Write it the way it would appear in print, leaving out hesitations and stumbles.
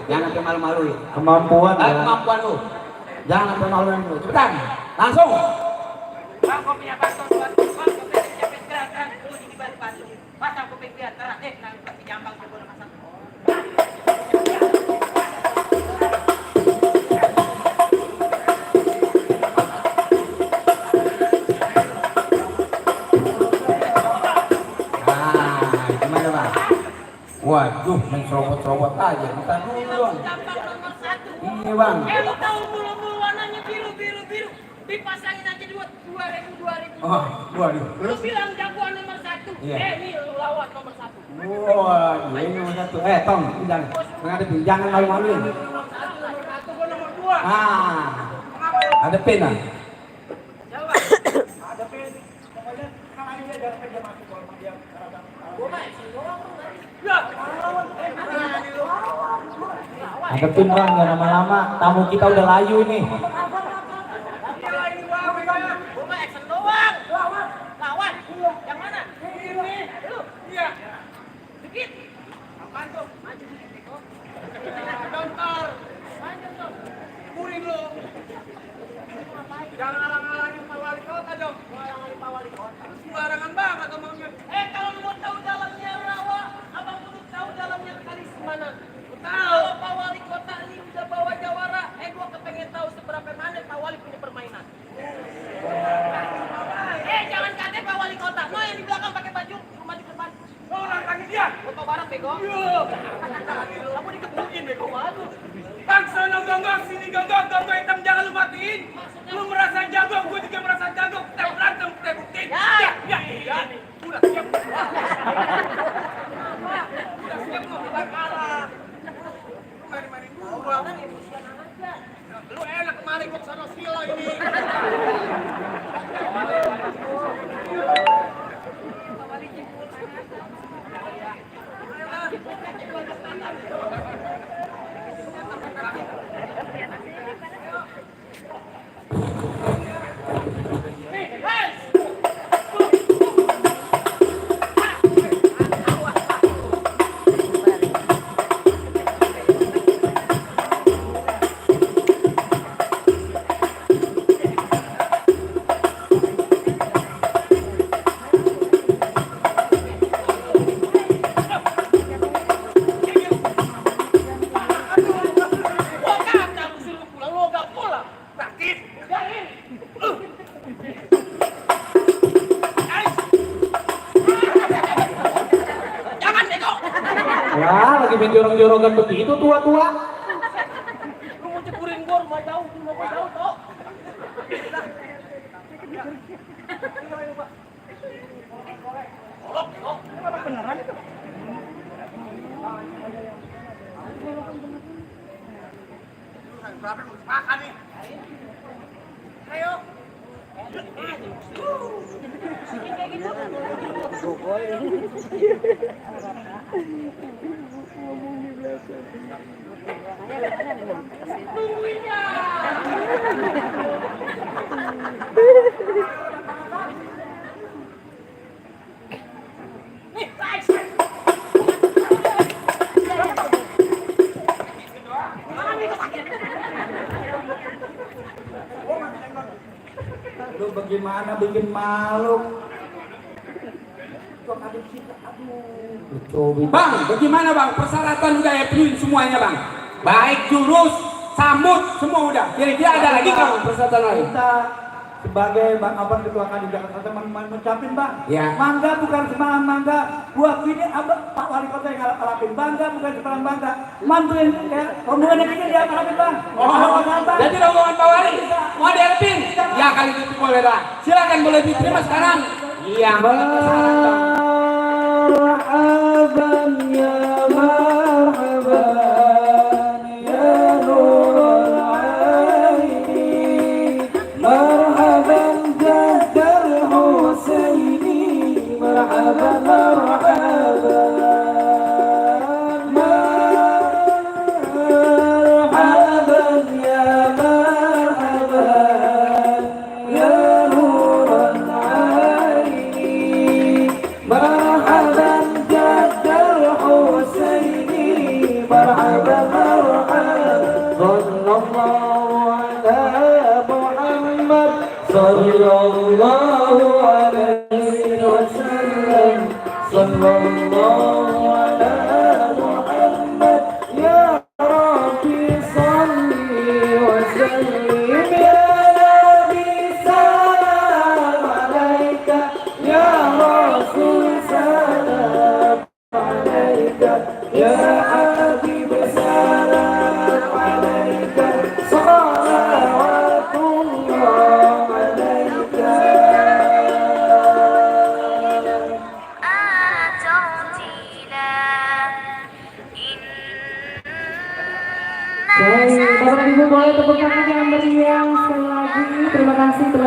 Jangan sampai malu-malu. Kemampuan ya. Kemampuan lu. Jangan sampai malu-malu. Cepetan. Langsung. Bang, kopinya pastor buat bang, kopinya capek gerakan, di batu. Pasang kopi biar terang, nanti jambang coba masak. Gimana bang? Waduh, mencerobot-cerobot aja. Kita dulu dong. Jambang nomor 1. Iya bang. Lu tahu bulu-bulu warnanya biru. Dipasangin aja 2000. Oh, waduh. Lu bilang jagoan nomor 1. Iya. Ini lu lawan nomor 1. Waduh, ini nomor 1. Tong, jangan menghadapin, jangan malu-maluin. Nomor 1, gua nomor 2. Ada pin ah. Coba. Ada pin. Pokoknya tenang aja jangan pegang mati kalau dia kadang. Gua main sih doang. Ya, Ada pin bang, jangan lama-lama. Tamu kita udah layu nih. gila ini bang, gua main action doang. Lawan. Yang mana? Ini. Lu. Iya. Dikit. Apaan tuh? Maju dikit. Dontor. Maju tuh. Kuring lu. Jangan alang-alangin Pak Wali Kota dong. Alang-alangin Pak Wali Kota. Sembarangan banget omongnya. Kalau lu mau tahu dalamnya rawa, abang kudu tahu dalamnya kali semana. Tahu Pak Wali Kota ini udah bawa jawara. Gua kepengen tahu seberapa mana Pak Wali punya permainan. Jangan kaget Pak Wali Kota. No, yang di belakang pakai baju, rumah di depan. Oh, nantangin dia. Foto bareng bego. Iya. Kamu dikebukin bego. Waduh. Bang, sana ganggang, sini ganggang hitam jangan lu matiin. Lu merasa jago, gua juga merasa jago. Kita berantem, kita buktiin. Ya, iya. Udah siap. Udah siap mau kita kalah. Lu main-mainin gua. Lu enak kemarin gua kesana sila ini. Ya, lagi main jorong-jorongan begitu tua-tua. Lu mau cepurin gua rumah jauh toh. Beneran itu. Makan nih. Ayo. Lu bagaimana bikin malu? Bang, bagaimana bang? Persyaratan udah ya penuhin semuanya bang. Baik jurus, sambut, semua udah. Kira-kira ada lagi nggak persyaratan lain? Kita sebagai bang Abang ketua kandidat Jakarta mengucapin bang, Ya. mangga bukan sembarang mangga, buat ini abang Pak Wali Kota yang ngalapin bangga bukan sembarang bangga, mantuin ya rombongannya kita dia ngalapin bang. Oh, jadi rombongan Pak Wali mau diharapin? Ya kali itu boleh lah. Silakan boleh diterima sekarang. Iya, Marhaban ya marhaban ya nurul aini, marhaban jaddal Husaini, marhaban marhaban marhaban ya marhaban ya nurul aini. Ya Habib salam alaika salawatullah alaika Baik, Bapak Ibu boleh tepuk tangan yang meriah sekali lagi. Terima kasih telah